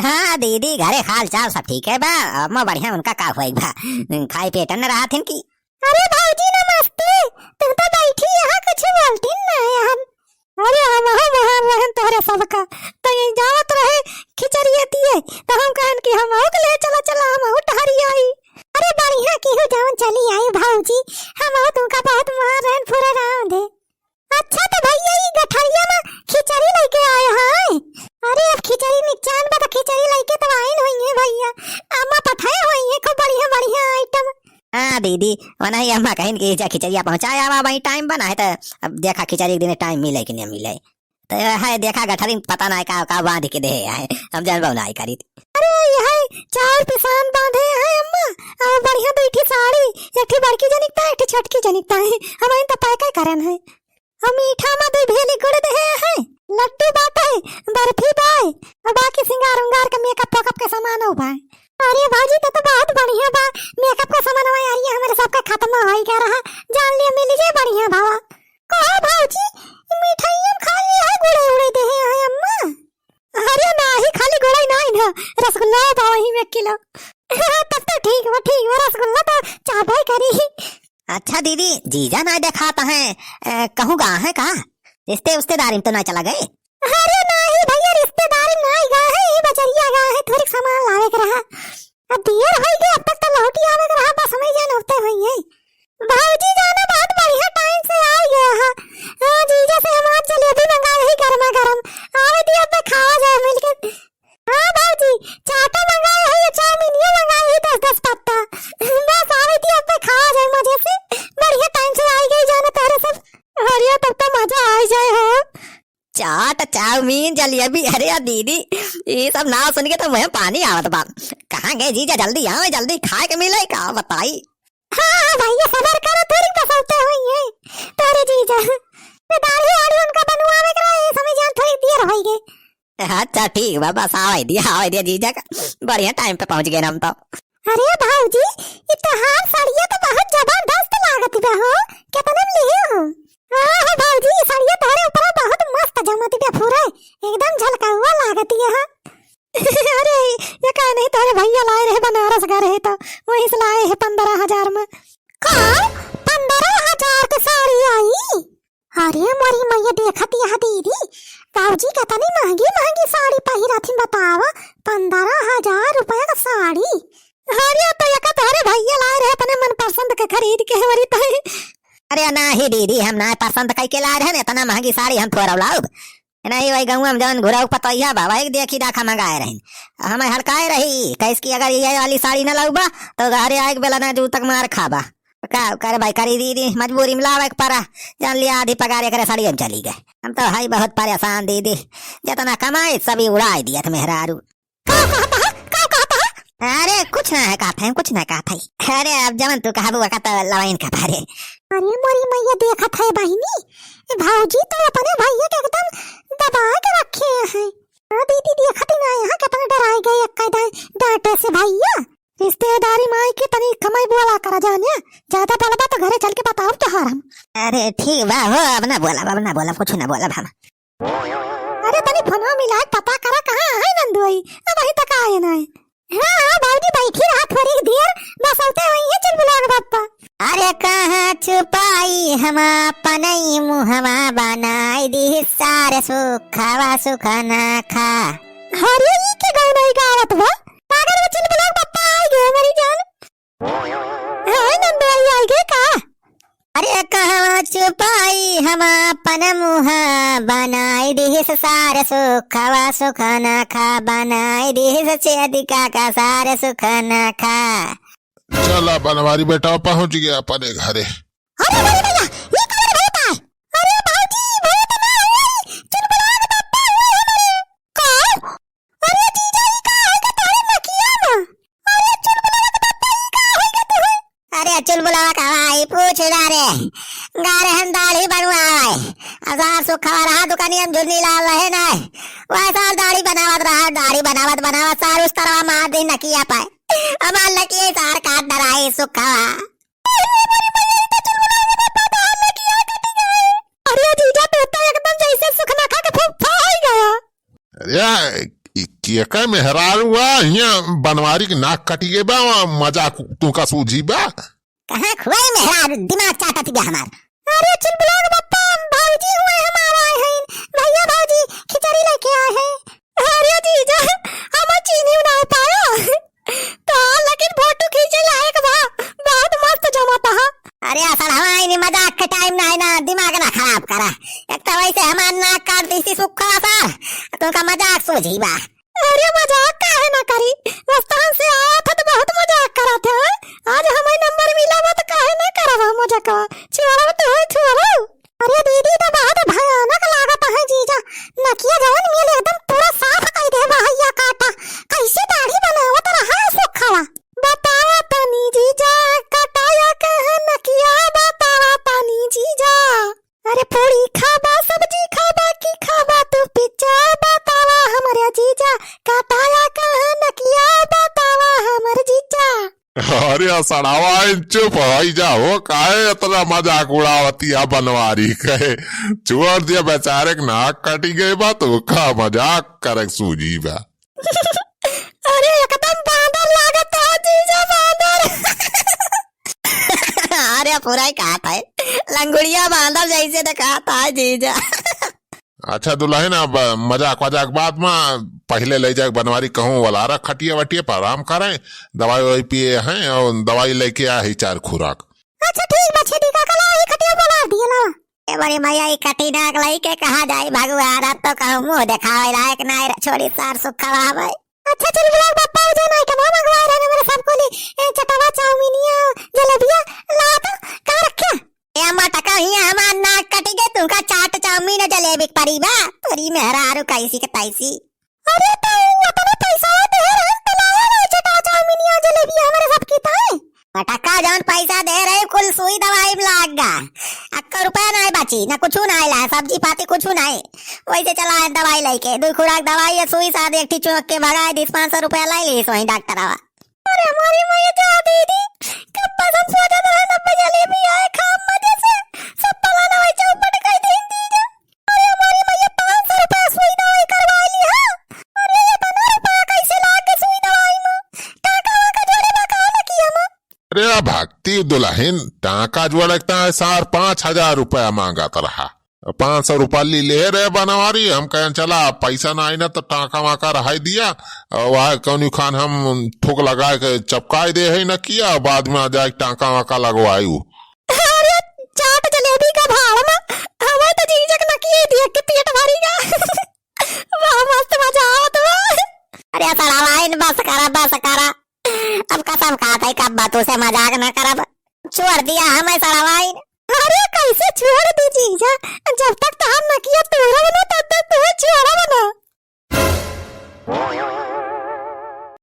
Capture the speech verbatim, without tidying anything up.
हाँ दीदी, घरे हाल चाल सब ठीक है बा। अम्मा बढ़िया, उनका का होई बा, खाई पेटन न रहत हिन की। अरे भौजी नमस्ते, तुम तो बैठी यहाँ कुछ बोलती ना यार। अरे हमहू महान रहन तोहरे सबका, तो ये जावत रहे खिचड़िया दिए, तो हम कहन कि हमहू के ले चला, चला हमहू टहरी आई। अरे बढ़िया की हो जवन चली आई भौजी, हमहू तुमका बहुत महान रहन पूरे राम दे। अच्छा तो भैया ई गठरिया में खिचड़ी लेके आए हैं। अरे अब खिचड़ी निचान बा तो खिचड़ी लेके तो आइन होइहैं भैया, अम्मा पठाए होइहैं खूब बढ़िया बढ़िया आइटम। हाँ दीदी, वनही अम्मा कहिन कि जा खिचड़िया पहुँचाए आवा, वही टाइम बा, नाहीं तो अब देखा खिचड़ी के दिने टाइम मिले कि नहीं मिले। तो है देखा गठरी में पता नाहीं का, का बांध के देहे है, हम जानबो नाहीं करी। अरे यह चाउर पिसान बांधे हैं अम्मा, और बढ़िया बैठी साड़ी, एक ठी बड़की जनिकता है, एक ठी छोटकी जनिकता है, हम इन तो पैक करन है। और मीठा में दो भेली गुड़ देहे हैं, लड्डू बाटे, बर्फी बाय, और बाकी सिंगार उंगार के मेकअप वेकअप के सामान हो बाय। अरे भौजी, तो, तो बहुत बढ़िया बा। मेकअप का सामान हमारे यार, ये हमारे सबका खत्म हो ही गया रहा। जान लिया, मिल जाए बढ़िया भावा। कहो भौजी, ई मिठाइयन खाली है, गुड़े उड़े देहे हैं अम्मा। अरे नाही, खाली गुड़े नाही ना, रसगुल्ला बा वही में किलो। तब तो ठीक बा, ठीक बा, रसगुल्ला तो चाहबे करी। अच्छा दीदी, जीजा ना देखात हैं, ए, कहूँ गा हैं का? रिश्ते उस्तेदारी में तो ना चला गए? अरे नाही भैया, रिश्तेदारी में नाही गा है, ई बजरिया गा है, थोड़ी सामान लावे के रहा। अब देर होई गई, अब तक तो लौटी आवे के रहा, बस हमें जान होते होई है। भौजी जाना बहुत बढ़िया टाइम से आ गया है। हाँ, जीजा से हम आज जलेबी मंगाए ही गर्मा गर्म। आवे दी, अब खावा जाए मिलके। हाँ भौजी, चाटो मंगाए है, ये चाउमीनियो मंगाए है दस दस पत्ता। बस आवे दी, अब खावा जाए मजे से। बढ़िया टाइम से आ गई जाना तोहरे सब। अरे तब तो मजा आ जाए हो। चाट, चाउमीन, जलेबी, अरे यार दीदी, ये सब नाम सुन के तो मुँह पानी आवत बा। कहाँ गए जीजा, जल्दी आवे, जल्दी खाए के मिले, का बताई। हाँ, हाँ भैया, सबर करो, थोड़ी बसौते हुई है तोरे जीजा। ये दाढ़ी वाढ़ी उनका बनवावे के रहे, ये समय जान थोड़ी देर होई गई। अच्छा ठीक बा, बस आवे दिया, आवे दिया जीजा का, बढ़िया टाइम पे पहुँच गए हम तो। अरे भौजी, ये तोहार साड़िया तो बहुत जबरदस्त लागत बा हो, कितने में लिए हो? हाँ हो भौजी, ये साड़िया तोहरे ऊपर बहुत मस्त जमत बा, पूरा एकदम झलकाउआ लागत है। अरे, ये का नहीं, तोहरे भैया लाए रहे बनारस गए रहे तो वहीं से लाए हैं पन्द्रह हजार में। का? पन्द्रह हजार के साड़ी आई? अरे मोरी मैया, देखत यह दीदी, बाबूजी कितनी महंगी महंगी साड़ी पहिरथिन बतावा, पन्द्रह हजार रुपया का साड़ी। अरे तो यका तोहरे भैया लाए रहे अपने मनपसंद के खरीद के हमारी तहे। अरे नाही दीदी, हम ना पसंद कई के लाए रहे, इतना महंगी साड़ी हम थोड़ा लाउब। नहीं, वही गौवा में जौन घुरऊ पतोहिया बा, वही देखी दाखा मंगाए रही। हमें हड़काए रही, कहिस कि अगर ये वाली साड़ी न लउबा, तो घरे आए के बेला ना जूतक मार खाबा। का करे भाई, करी दीदी, मजबूरी में लावे के परा। जान लिया, आधी पगार एकरे साड़ी में चली गए। हम तो हई बहुत परेशान दीदी, जितना कमाई सभी उड़ाई दिया था मेहरारू। का कहता है? का कहता है? अरे कुछ ना है कहत है, कुछ ना कहत है। अरे अब जवन तू कहबू वका तो लवाइन का भरे। अरे मोरी मैया, देखत है बहिनी, ए भौजी तो अपने भैया के एकदम दबा के रखे हैं। हाँ दीदी, देखत ही ना यहाँ कितना डराए गए एक डा-, डांटे से भैया। रिश्तेदारी में आई के तनी कमाई बोला करा जानिया, ज्यादा बोलबा तो घरे चल के बताओ तोहार हम। अरे ठीक बा हो, अब ना बोलब, अब ना बोलब, कुछ ना बोलब हम। अरे तनी फोनवा मिलाए, पता करा कहाँ है नंदुई, अब अभी तक आए ना है। हाँ, हाँ, भौजी बैठी रहा थोड़ी देर, बस आते हुई है चुलबुलाग बप्पा। अरे कहाँ छुपाई हम अपने मुहवा, बनाई दी सारे सुखवा सुख ना खा। अरे ई के गाना ई गावत बा? पागल में चुलबुलाग बप्पा आई गए हमारी जान। हाँ, नंदुई आई गए का? अरे कहवा छुपाई हम अपन मुहा, बनाई दिहिस सार सुखवा सुख ना खा, बनाई दिहिस छेदिका का सार सुख ना खा। चला बनवारी बेटा पहुँच गया अपने घरे। अरे, अरे भैया, ये कौन भूत है? अरे भौजी, भूत ना हुई, चुलबुलाग बप्पा हुई हमारे। का? अरे जीजा, ई का है का तोहरे नकिया में? अरे चुलबुलावा के बप्पा, ई का है का तोहरे? अरे चुलबुलावा का भाई, पूछ ना रे। गारे हम दाढ़ी बनवावे। असार सुखवा रहा दुकानी हम झुन्नी लाल रहे ना। वह सार दाढ़ी बनावत रहा, दाढ़ी बनावत बनावत सार उस तरह मार दी नकिया पाए। हमार नकिया सार काट डराए सुखवा। अरे जीजा, तू तो एकदम जैसे सुखनखा के फूफा हो गया। अरे, ई की ये का मेहरारू आ, हियाँ बनवारी के नाक कटी गए बा, मजाक तू का सूझी बा? कहाँ खुआई मेहरारू, दिमाग चाटत बा हमार। अरे चुलबुलाक बप्पा, भौजी हुए हमार आए हैं, भैया भौजी खिचड़ी लेके आए हैं। अरे जीजा, हम चीनी ना पायो। तो लेकिन फोटो खींचे लायक बा, बहुत मस्त जमाता है। अरे असल हमारी नी मजाक के टाइम ना है ना, दिमाग ना खराब करा। एक तो वैसे हमार नाक काट दी सी सुखा सर, तुमका मजाक सूझी बा। अरे मजाक काहे ना करी, रास्ता से आवत है तो बहुत मजाक करत है। आज हमें नंबर मिला बा तो काहे ना करब हम मजाक, छोड़ब तो है छोड़ब। अरे दीदी, तो बहुत भयानक लागत है जीजा। नकिया जवन मिल एकदम पूरा साफ कई दे बा, हइया काटा। कैसे दाढ़ी बनावत रहा है सुखवा। बतावा तनी जीजा, कटाया कहाँ नकिया, बतावा तनी जीजा। अरे पूरी खाबा, सब्जी खाबा, की खाबा तू पिज्जा, बतावा हमरे जीजा, कटाया कहाँ नकिया, बतावा हमर जीजा। अरे असड़ावा, इन चुप होई जा हो, काहे इतना मजाक उड़ावतिया बनवारी कहे? छोड़ दिया बेचारे के नाक कटी गई बा, तो का मजाक करे सूझी बा। अरे एकदम बांदर लागत है जीजा, बांदर। अरे पूरा ही कहत है, लंगुड़िया बांदर जैसे तो कहत है जीजा। अच्छा दुलहिन, अब मजाक वजाक बाद में, पहिले ले जाके बनवारी कहूँ वाला रख खटिया वटिया पर आराम करें, दवाई ववाई पिए हैं और दवाई लेके आ ही चार खुराक। अच्छा ठीक बा, छेदी काका ला ही खटिया बोला दिए ना। ए बड़ी मैया, ई कटी नाक लई के कहाँ जाई भगवान, अब तो कहूँ मुँह देखावे लायक ना रह, छोड़ी सार सुखवा भाई। अच्छा चुलबुलाक बप्पा, उ जो ना कमा मंगवा रहे मेरे सबको लिए, ए, चटवा चाउमीनिया जलेबिया ला तो, कहाँ रखे? ए अम्मा टका, हियाँ हमार नाक कटी गए, तुमका चाट चाउमीन जलेबी के परी बा, तोरी मेहरारू कैसी के तैसी। अरे तो उतना पैसा दे रहे तो लाया ना चटवा चाउमीनिया जलेबिया हमारे सबकी ताई। पटक्का जौन पैसा दे रहे कुल सुई दवाई में लाग गा। अक्का रुपया नाहीं बची, ना कुछू नाहीं लाए, सब्जी पाती कुछू नाहीं। वैसे चला है दवाई लेके, दो खुराक दवाई है, सुई साथ एक ठी चोंक के भगाए दिस, पाँच सौ रुपया लाई ली सोई डॉक्टरवा। अरे हमारी मैया जा दीदी, कब बस हम सोचत रहे नब्बे जलेबी आए खाब मजे से, सब पलाना वही चौपट कर दे दीदी। अरे हमारी मैया पाँच सौ रुपया सुई दवाई करवा ली है। अरे इतना रुपया कैसे लाग के सुई दवाई में? टाका वाका जोड़े बा का ना किया में? अरे भक्ति दुलहिन, टाका जोड़े के ताईं सार पाँच हजार रुपया मांगत रहा। पाँच सौ रुपया ली ले रहे बनवारी, हम कहें चला पैसा ना आई ना तो टाका वाका रहाई दिया, वह कौनी खान हम थूक लगा के चपकाई दे है ना किया, बाद में आ जाए टाका वाका लगवाई। अरे चाट जलेबी का भाड़ में, हमें तो जीजक नकिए देख के पेट भरी गा। वाह, मस्त मजा आवत बा। अरे सड़वाइन, बस करा, बस करा। अब कसम खात है, कब बातों से मजाक न करब। छोड़ दिया हमें सड़वाइन। अरे कैसे छोड़ दी जीजा, जब तक तो हम नकिया तोड़ब